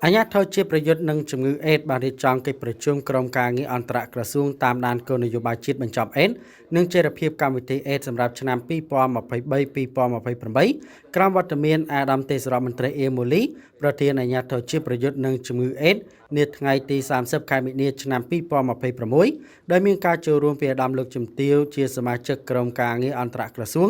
អាជ្ញាធរជាតិប្រយុទ្ធនឹងជំងឺអេដស៍បានរៀបចំកិច្ចប្រជុំក្រុមការងារអន្តរក្រសួងតាមដានគោលនយោបាយជាតិបញ្ចប់អេដស៍និងចីរភាពកម្មវិធីអេដស៍សម្រាប់ឆ្នាំ2023-2028ក្រោមវត្តមានឯកឧត្តមទេសរដ្ឋមន្ត្រីអៀ ម៉ូលីប្រធានអាជ្ញាធរជាតិប្រយុទ្ធនឹងជំងឺអេដស៍នាថ្ងៃទី30ខែមិនិនាឆ្នាំ2026ដោយមានការចូលរួមពីឯកឧត្តមលោកជំទាវជាសមាជិកក្រុមការងារអន្តរក្រសួង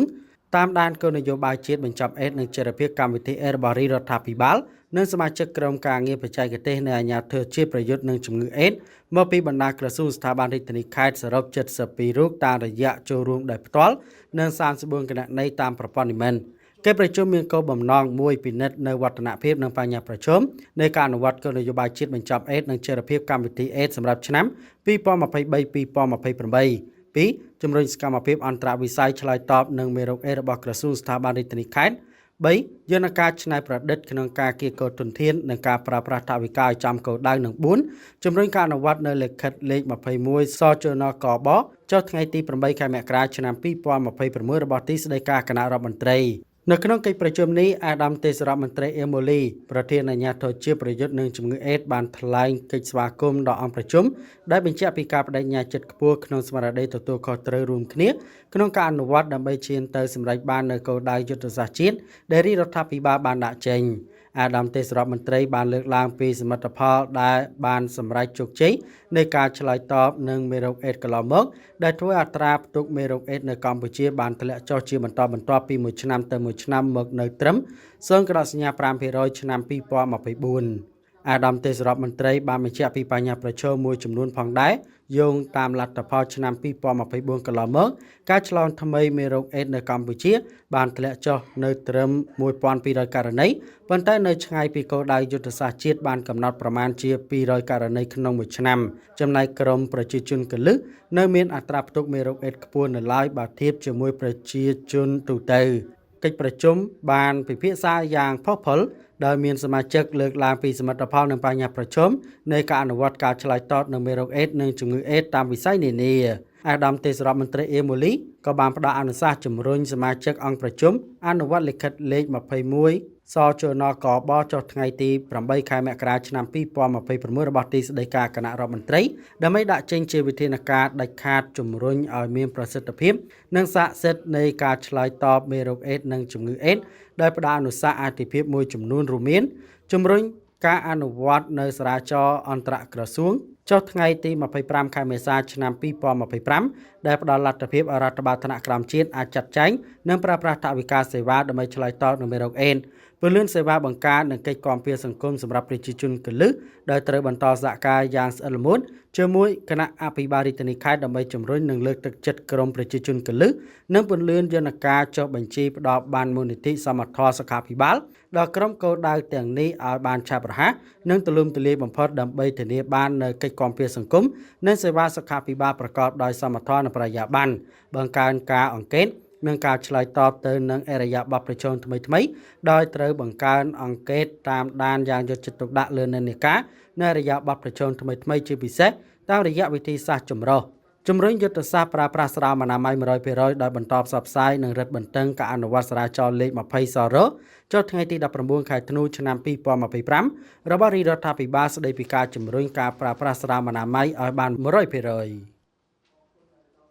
តាមដានគោលនយោបាយជាតិបញ្ចប់អេដស៍និងចីរភាពកម្មវិធីអេដស៍របស់រាជរដ្ឋាភិបាលនិងសមាជិកក្រុមការងារបច្ចេកទេសនៃអាជ្ញាធរជាតិប្រយុទ្ធនឹងជំងឺអេដស៍មកពីបណ្ដាក្រសួងស្ថាប័នរាជធានីខេត្តសរុប72រូបតាមរយៈចូលរួមដោយផ្ទាល់និង34គណនីតាមប្រព័ន្ធអ៊ីមែលកិច្ចប្រជុំមានគោលបំណងមួយពិនិត្យនៅវឌ្ឍនភាពនិងបញ្ហាប្រឈមនៃការអនុវត្តគោលនយោបាយជាតិបញ្ចប់អេដស៍និងចីរភាពកម្មវិធីអេដស៍សម្រាប់ឆ្នាំ2023-2028 2ជំរុញសកម្មភាពអន្តរវិស័យឆ្លើយតបនឹងមេរោគអេដស៍របស់ក្រសួងស្ថាប័នរាជធានីខេត្ត3យន្តការច្នៃប្រឌិតក្នុងការកៀរគរទុនធាននិងការប្រើប្រាស់ថវិកាឲ្យចំគោលដៅនិង4ជំរុញការអនុវត្តនៅលិខិតលេខ21សជនកបចុះថ្ងៃទី8ខែមករាឆ្នាំ2026របស់ទីស្តីការគណៈរដ្ឋមន្ត្រីនៅក្នុងកិច្ចប្រជុំនេះអាដាមទេសរដ្ឋមន្ត្រីអេម៉ូលីប្រធានអាជ្ញាធរជាតិប្រយុទ្ធនឹងជំងឺអេដស៍បានថ្លែងកិច្ចស្វាគមន៍ដល់អង្គប្រជុំដែលបញ្ជាក់ពីការប្តេជ្ញាចិត្តខ្ពស់ក្នុងស្មារតីទទួលខុសត្រូវរួមគ្នាក្នុងការអនុវត្តដើម្បីឈានទៅសម្រេចបាននូវគោលដៅយុទ្ធសាស្ត្រជាតិដែលរាជរដ្ឋាភិបាលបានដាក់ចេញអាដាមទេសរដ្ឋមន្ត្រីបានលើកឡើងពីសមិទ្ធផលដែលបានសម្រេចជោគជ័យនៃការឆ្លើយតបនឹងមេរោគអេដស៍កន្លងមកដែលធ្វើឲ្យអត្រាផ្ទុកមេរោគអេដស៍នៅកម្ពុជាបានធ្លាក់ចុះជាបន្តបន្ទាប់ពីមួយឆ្នាំទៅមួយឆ្នាំមកនៅត្រឹម0.5%ឆ្នាំ2024អាដាមទេសរដ្ឋមន្ត្រីបានបញ្ជាក់ពីបញ្ហាប្រឈមមួយចំនួនផងដែរយោងតាមលទ្ធផលឆ្នាំ2024កន្លងមកការឆ្លងថ្មីមេរោគអេដស៍នៅកម្ពុជា បានធ្លាក់ចុះនៅត្រឹម1200ករណីប៉ុន្តែនៅឆ្ងាយពីគោលដៅយុទ្ធសាស្ត្រជាតិបានកំណត់ប្រមាណជា200ករណីក្នុងមួយឆ្នាំចំណែកក្រុមប្រជាជនកលឹះនៅមានអត្រាផ្ទុកមេរោគអេដស៍ខ្ពស់នៅឡើយបើធៀបជាមួយប្រជាជនទូទៅកិច្ចប្រជុំបានពិភាក្សាយ៉ាងផុសផុលដោយមានសមាជិកលើកឡើងពីសមិទ្ធផលនិងបញ្ហាប្រឈមនៃការអនុវត្តការឆ្លើយតបនឹងមេរោគអេដស៍និងជំងឺអេដស៍តាមវិស័យនានាអាដាមទេសរដ្ឋមន្ត្រីអេម៉ូលីក៏បានផ្ដល់អនុសាសន៍ជំរុញសមាជិកអង្គប្រជុំអនុវត្តលិខិតលេខ21សជនកបចុះថ្ងៃទី8ខែមករាឆ្នាំ2026របស់ទីស្តីការគណៈរដ្ឋមន្ត្រីដើម្បីដាក់ចេញជាវិធានការដាច់ខាតជំរុញឲ្យមានប្រសិទ្ធភាពនិងស័ក្តិសិទ្ធិនៃការឆ្លើយតបមេរោគអេដស៍និងជំងឺអេដស៍ដោយផ្ដល់អនុសាសន៍អាទិភាពមួយចំនួនរួមមានជំរុញការអនុវត្តនៅសារាចរអន្តរក្រសួងចុះថ្ងៃទី25ខែមេសាឆ្នាំ2025ដែលផ្ដល់លទ្ធភាពឲ្យរដ្ឋបាលថ្នាក់ក្រោមជាតិអាចចាត់ចែងនិងប្រើប្រាស់ថវិកាសេវាដើម្បីឆ្លើយតបនឹងមេរោគអេដស៍ពន្លឿនសេវាបង្ការនិងកិច្ចគាំពារសង្គមសម្រាប់ប្រជាជនកលឹះដោយត្រូវបន្តសហការយ៉ាងស្អិតល្មួតជាមួយគណៈអភិបាលរាជធានីខេត្តដើម្បីជំរុញនិងលើកទឹកចិត្តក្រុមប្រជាជនកលឹះនិងពន្លឿនយន្តការចុះបញ្ជីផ្ដល់បានមូលនិធិសមធម៌សុខាភិបាលដល់ក្រុមគោលដៅទាំងនេះឲ្យបានឆាប់រហ័សនិងទូលំទូលាយបំផុតដើម្បីធានាបាននូវកិច្ចគាំពារសង្គមនិងសេវាសុខាភិបាលប្រកបដោយសមធម៌និងបរិយាបន្នបង្កើនការអង្កេតនិងការឆ្លើយតបទៅនឹងអរិយាប័ត្រប្រឈមថ្មីៗដោយត្រូវបង្កើនអង្កេតតាមដានយ៉ាងយកចិត្តទុកដាក់លើនិន្នាការនៃអរិយាប័ត្រប្រឈមថ្មីៗជាពិសេសតាមរយៈវិធីសាស្ត្រចម្រុះជំរុញយុទ្ធសាស្ត្រប្រើប្រាស់ស្រោមអនាម័យ100%ដោយបន្តផ្សព្វផ្សាយនិងរឹតបន្តឹងការអនុវត្តសារាចរលេខ20សរចុះថ្ងៃទី19ខែធ្នូឆ្នាំ2025របស់រាជរដ្ឋាភិបាលស្តីពីការជំរុញការប្រើប្រាស់ស្រោមអនាម័យឲ្យបាន100%។